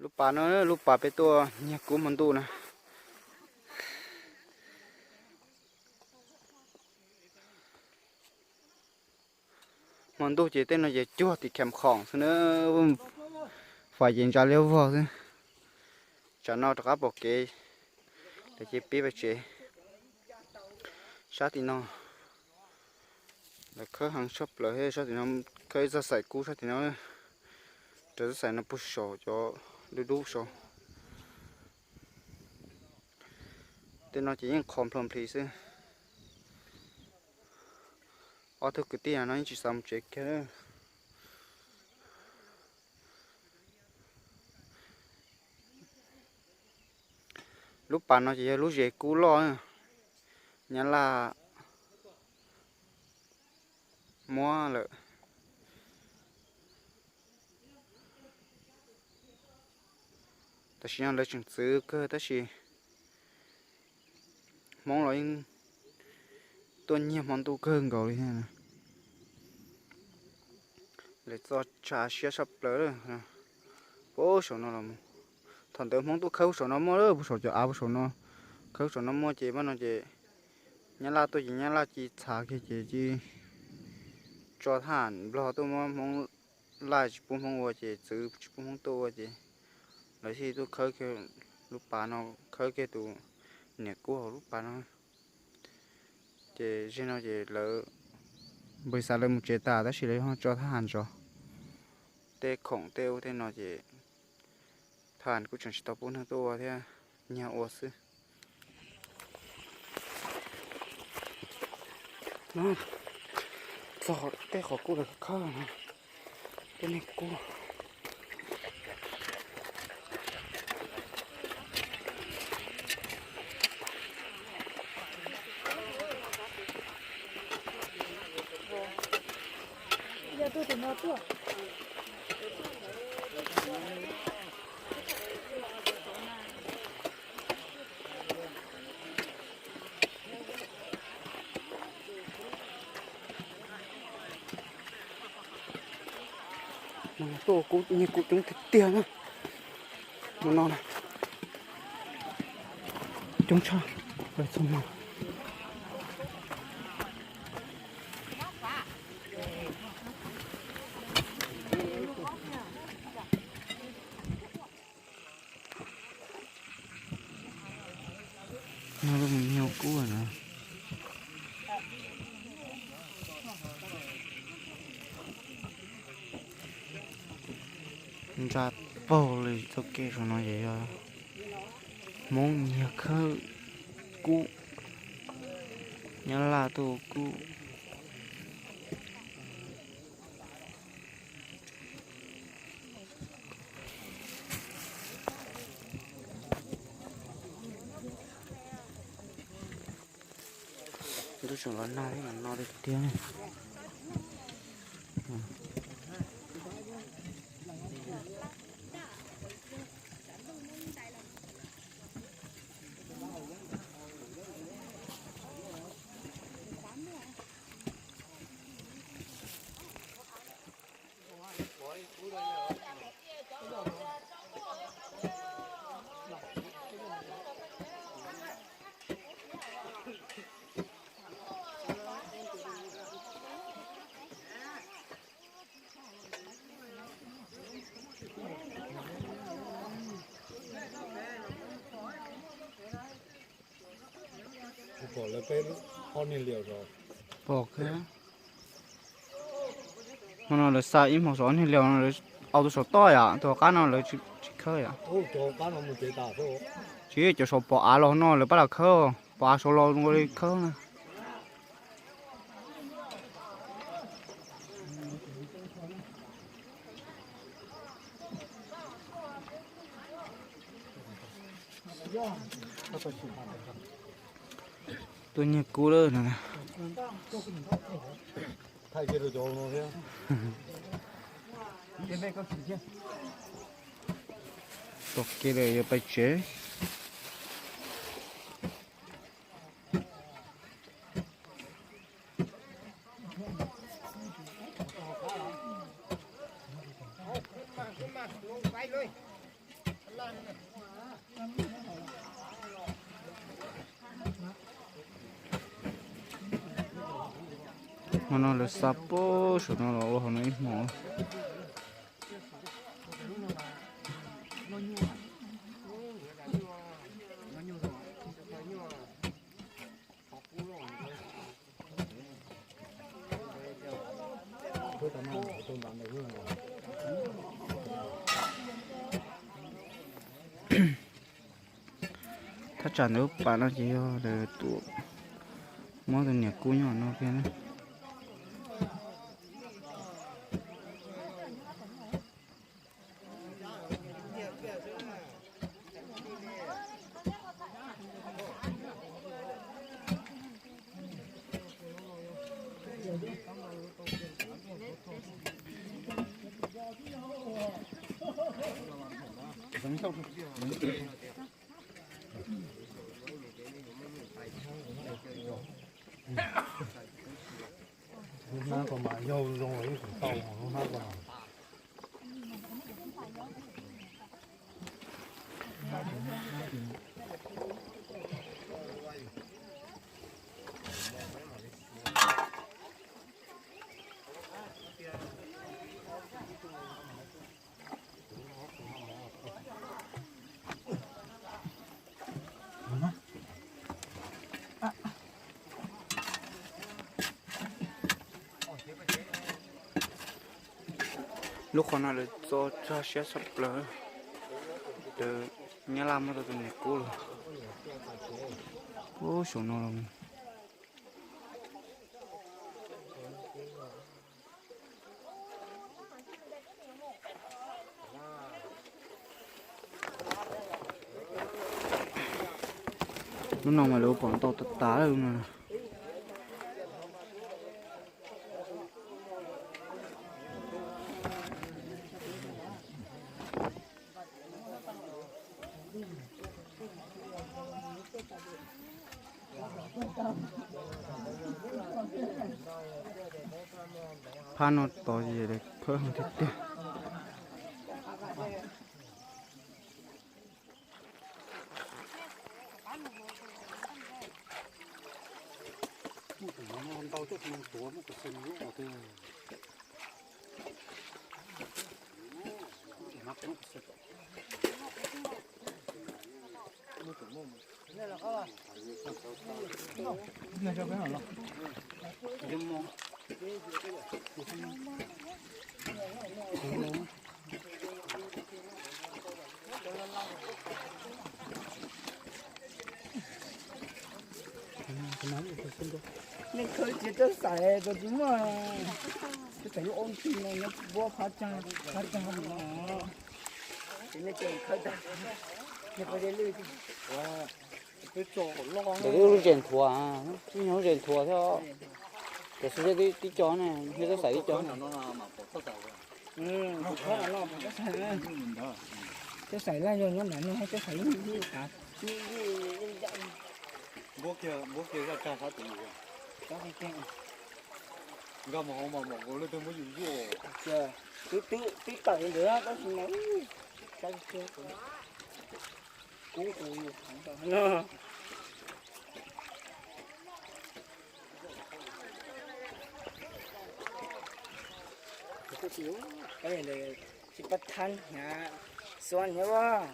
Lub pas no, lub pas peb tuaj nyiag kub hmo ntuj na. Hmo ntuj ces tej no ces cuag tim kheem khoom xwb na, fais ces ntsa liab vog xwb. Tsam no rov qab pom kev, lawv ces pib pais tsev. Sab tim no lawv khawb heev tshaj plaws thiab, sab tim no khawb ib txoj xaim kub sab tim no, raws txoj xaim no puag saum cov dub dub saud. Tej no ces yeej qhov nplho nplis xwb. Ob tug kwv tij no yeej tsis xav mus tsev kiag. Lub pas no ces yog lub zes kub loj, Nyab Laj muab lawm. Tam sim no lawv tseem txwv kawg tab sis Hmoob los yeej tuaj nyiag hmo ntuj kawg nkaus li thiab. Lawv txoj tsa siab tshaj plaws lawm. Puag saum no los mus, thaum ntawd Hmoob tuaj khawb puag saum no muaj, puag saum cov av puag saum no, khawb puag saum no muaj ces pab no ces Nyab Laj tuaj ces Nyab Laj cia txhav kiag ces cia tso thab ham Nplog tuaj muab Hmoob laij tsis pub Hmoob ua ces txwv tsis pub Hmoob tuaj ua ces lawv thiaj tuaj khawb kiag lub pas no, khawb kiag tus niam kub hauv lub pas no. Ces zeg no ces lawv npawg xav lawv mus tsev tas tab sis lawv ho tso thab ham zov tej khoom tej ub tej no ces thab ham kuj tseem tsis tau pub neeg tuaj ua thiab, nyiag ua xwb. Txog tej qhov kub lawv khawb no, tej niag kub. Tuaj ua kub nyiag kub coob tiag tiag na. Hmo no na, coob tshaj plaws txhua hmo. No lub mus nyiag kub na. Ntsa paug li txoj kev saum no ces yog Hmoob nyiag khawb kub, Nyab Laj tuaj ua kub. Ntuj tseem los nag thiab, no tiag tiag. Kuv pom lawv peb ob niag liam os. Pom kawg. Hmo no lawv xa ib hmos saum ob niag liam no, lawv aus tus saum toj yom, tus hauv qab no lawv tsis khawb yom. Tsis, cov saum pom av los no lawv pab los khawb, pom av saud los ua li khawb na. Tuaj nyiag kub lawm no. Tom kev lawm yuav pais tsev. Hmo no lawv xa pab saum no los ua hauv no ib hmos. Thaj tsam ntawm lub pas no ces yog lawv tus, muab tus niam kub nyob no kiag na. Lub hnab ko mas yau zoo los yeej tseem tau lub hnab ko. Lub qhov no lawv txo txog siab tshaj plaws. Lawv, Nyab Laj muab tau tus niam kub los. Ub, saum no los. Lub no mas lawv pom ntau tas tas lawm no. Phab no tos ces khawb tiag tiag. Nej khawb tsis txawj xaiv, tsis muaj, tsis xaiv lub ob ntxhib no nyob npuab phab tsag, phab tsag no. Ces nej tseem khawb tag, nej qhov dej lwj. Ntawm lub zes nthuav, lub zes nthuav thiab. Tiam sis tib co ne, yog txawj xaiv tib co ne. Txawj xaiv laj yog nyob ntawm no, txawj xaiv lub ntxhib tas. Npuab kiag, npuab kiag zaj tsag sab tid. Nkag mus hauv mas mam ua leej twg muab yus yuj. Twb, twb tawm li ntawd tab sis mas, kub tus yus no. Tsis pab thab hnyav xuab hnyav as.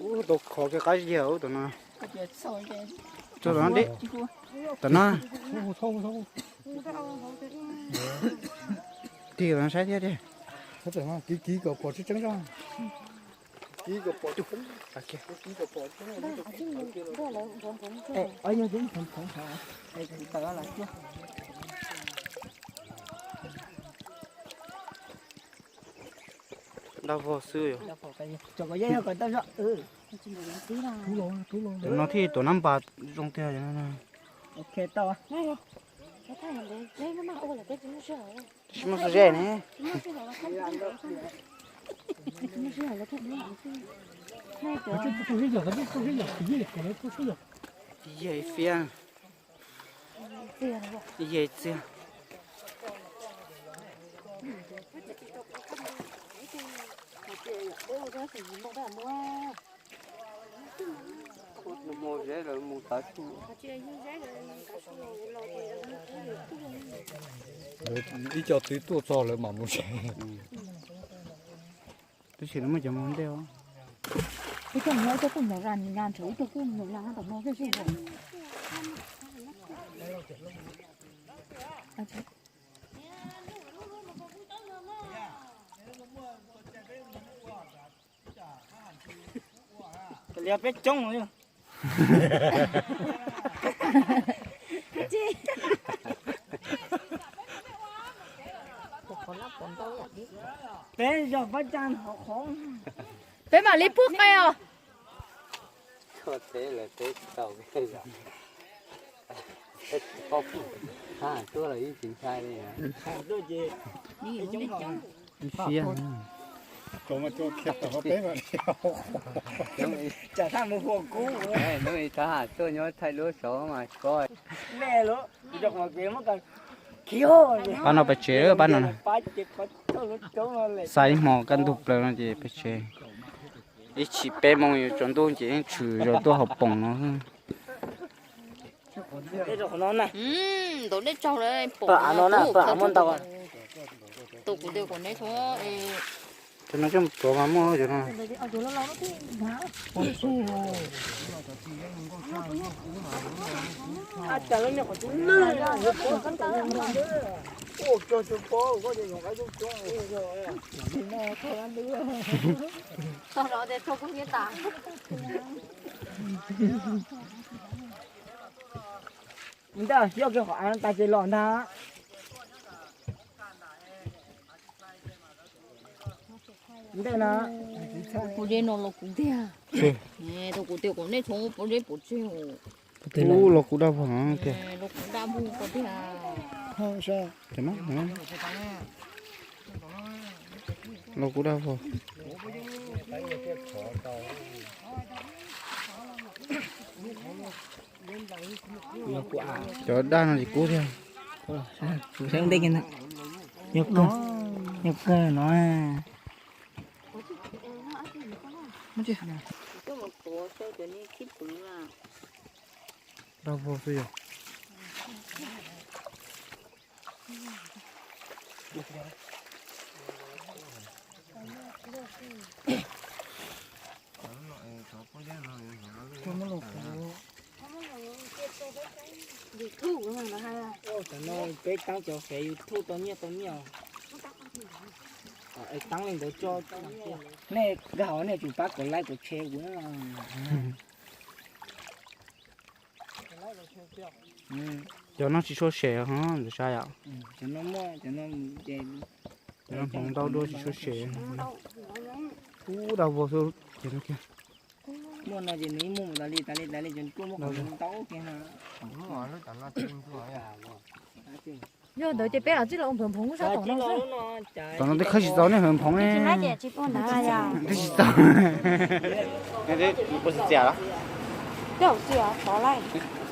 Ub, tau khov kiag qab ziag ub tom no. Tso tom no deb. Tom no. Tig tom no saib thiab tiag. Kiv kiv kom pom tseeb tseeb zog. Kiv kom pom tseeb. Kiv kom pom tseeb. Yog tseeb thaum thaum thaum tawm los cuag. Dab vog xwb yom. Tus no thiaj tuav nab npas zoo tiag. Tsis muaj txuj zeb ne. Yeg fiab. Yeg txiag. Ib co twb tuaj txog lawv mam mus tsev. Tab sis lawv muaj cov mus ntej os. Ib co mus ib co kuj mus zas mus zas ntshe ib co kuj mus zas tom no xwb. Li peb coob. Peb zog pab tsa hov qhov. Peb mam li pub qe os. Tuaj teb lawv teb tsis tau. Tuaj los yeej tsis ntshai li. Fiab. Hnub ib thab ham tuaj nyob thaij duab saud mas ko. Pab no pem tsev, pab no. Xav ib hmo kaj ntug plaws no ces pem tsev. Ib chim peb moos yuav tsaus ntuj ces yeej tshwm zaus tuaj hauv poom no. Tus dej tsaug lawm, pom no na, pom muaj ntau. Tus kuv tias kom neb txhob, cov no coj mus tuav mas muaj cov no. Ntawd yog kiag qhov av tas ces los ntag. Ntawd na. Pob zeb no los kuv tiag. Tau kuv tias kom nej txhob ua pob zeb pov tseg. Ub, los kuv daj vog tiag. Los kuv daj vog tiag. Los kuv daj vog. Cov daj no tsis kub thiab. Kuv saib ntej kiag ntag. Yog kawg, yog kawg no. Daj vog xwb yog. Cov no peb taab cov fev YouTube tau nyiaj tau nyiaj. Es taab li ntawd tso. Nej nkag hauv nej tsum pab kom like kom share kuv. Cov no tsis tshua sem ho ntawd saib yom. Cov no hmoov ntau dua tsis tshua sem. Ub, daj vog xwb ces no kiag. Muaj no ces nws ib muag tas li tas li tas li ces kuj muaj qhov ntau kiag no. Yog ntawd ces peb los txij los ua npawg nphoov sab tom no. Tom no twb khawb tsis tau nej hawv nphoov ne. Twb tsis tau. Kuv txias los.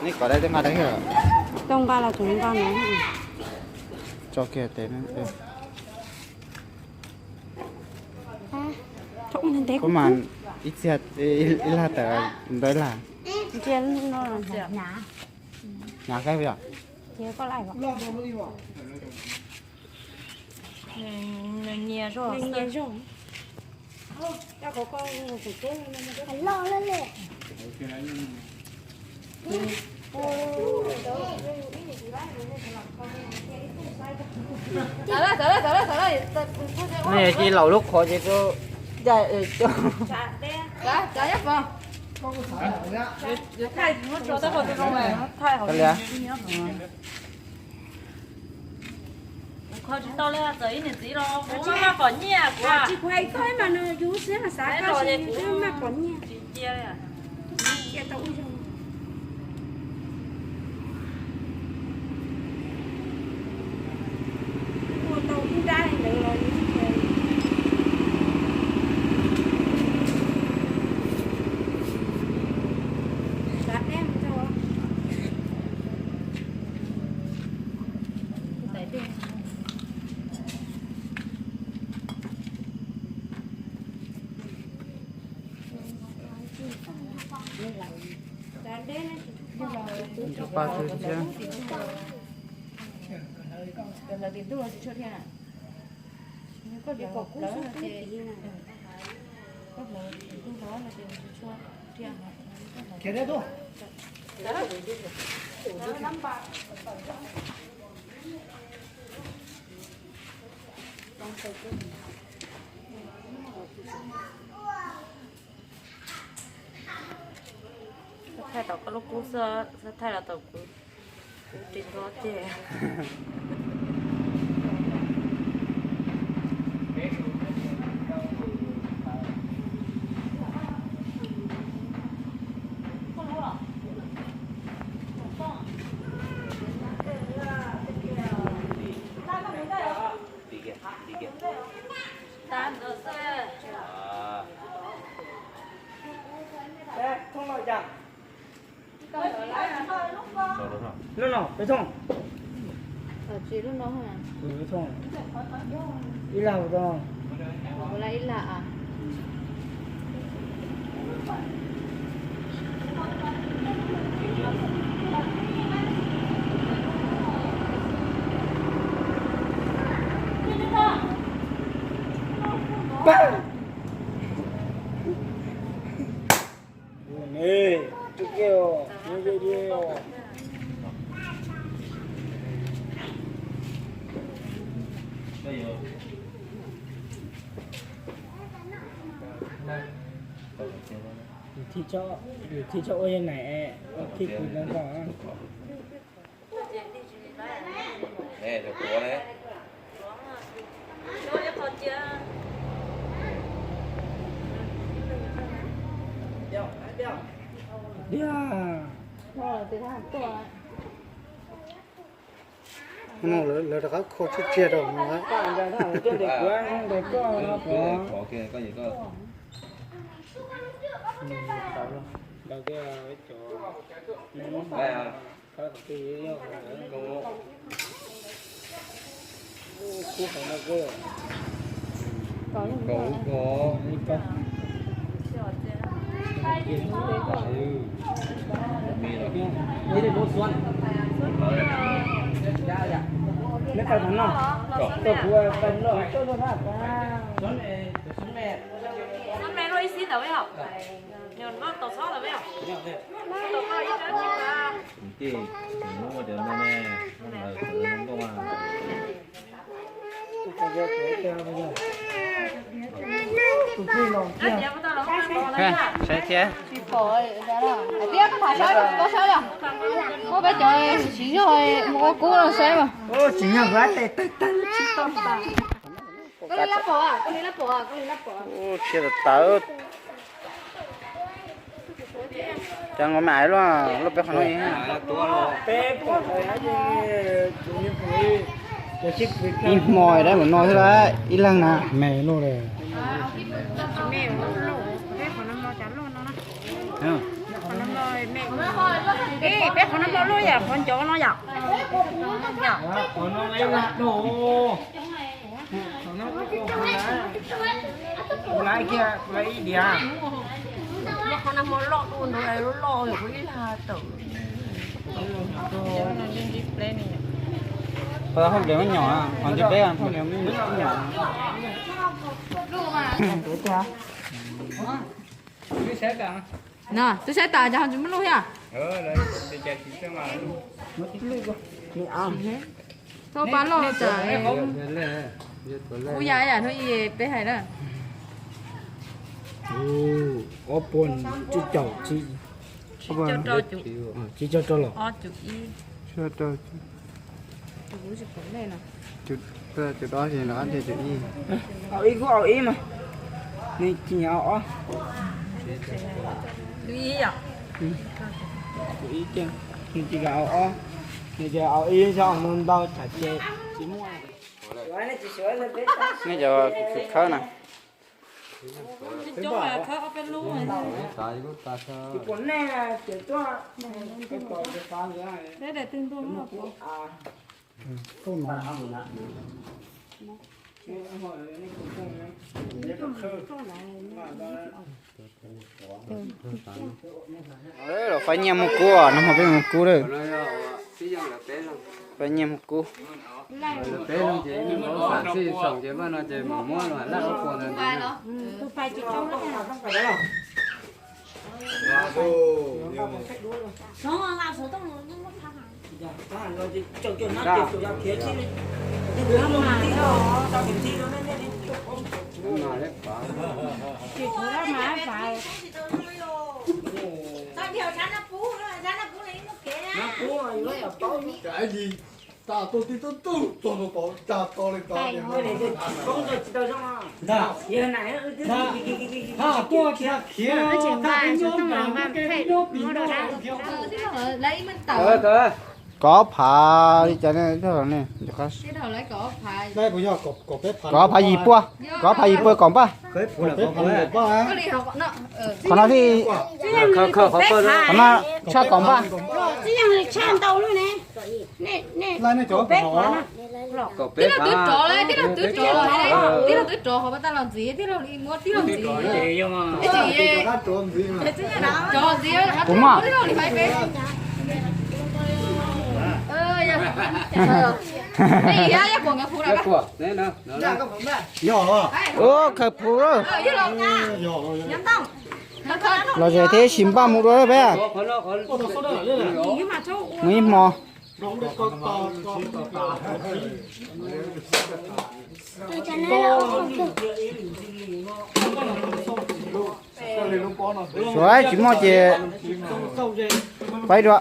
Nej kov dab twb nqa dab. Tau nqa los tseem nqa no. Tso kiag tes. Kuv mas ib txhia ib lag tawm ntawd ib lag. Hnav khaib yom. Nej cia laus lub qhov ces rau, thaij li. Tsis tau li, txawm ib niam txiv los kuv maj maj pom nyiaj kuv. Tsis, kuv hais koj mas nws yus siab mas xav koj, twb maj pom nyiaj. Tsis cia li. Cia tau ua zoo. Ua tau ib nrab li ntawd los yus tsis cia li. Xav peb mus rau. Tus paj twg thiab? Thaij tau koj lub kub xwb, thaij los tau kuv, kuv ris nto ces. Lub no peb thooj. Tsis lub no, ib laj tau. Ib laj. Yus thiaj txhob ua yog naim, ua khib kws ntawd nkaus. Diag. Lawv rov qab kho tsis tsiag rau no. Saib thiab. Tib koj tham saib, koj saib yom. Muab peb cov tsis yog mus ua kub no saib mas. Tsis yog, koj li lab pom, koj li lab pom, koj li lab pom. Tsiab tawv tawv. Cas nkaus me aiv luaj, luaj peb qhov no. Ib hmo dab mus no xwb lawm, ib leeg na me luaj li. Peb qhov no muaj luaj yam qhov ncov no yom. Kuv laiv kiag, kuv laiv ib diav. Qhov no muaj loj dua ntawd loj yog kuv ib lag tawm. Qhov no hauj lwm muab nyom, qhov ntawd peb hauj lwm muab nyom. No, twb saib tas cas ho tsis muaj lub thiab. Txhob pab loj tsam kuv ya yam hnub ib peb hais na. Ob puas tsib caug, tsib caug rau los. Cov dob ces no dej cov ib. Au ib kuj au ib mas. Nws tsis nyiam au ob. Nws tsis kam au ob. Nws ces au ib xyov ntau ntau tsam ces tsis muaj. Nej cov tsum khawb na. Los faib nyiaj muag kub, nag hmo peb mus kub lawm. Faib nyiaj muag kub. Kov phav li cas ne? Kov phav yim pua, kov phav yim pua kaum npaj. Qhov no thiab. Qhov no tshaj kaum npaj. Tib leeg twb rov, tib leeg twb rov, tib leeg twb rov hov pas tas los ntxiv, tib leeg li muab tib leeg ntxiv. Kuv mas. Ub, khaws phuv lawm. Los zem thiab sis npaj mus dua peb. Mus ib hmo. Suav tsis muaj ces pab dua.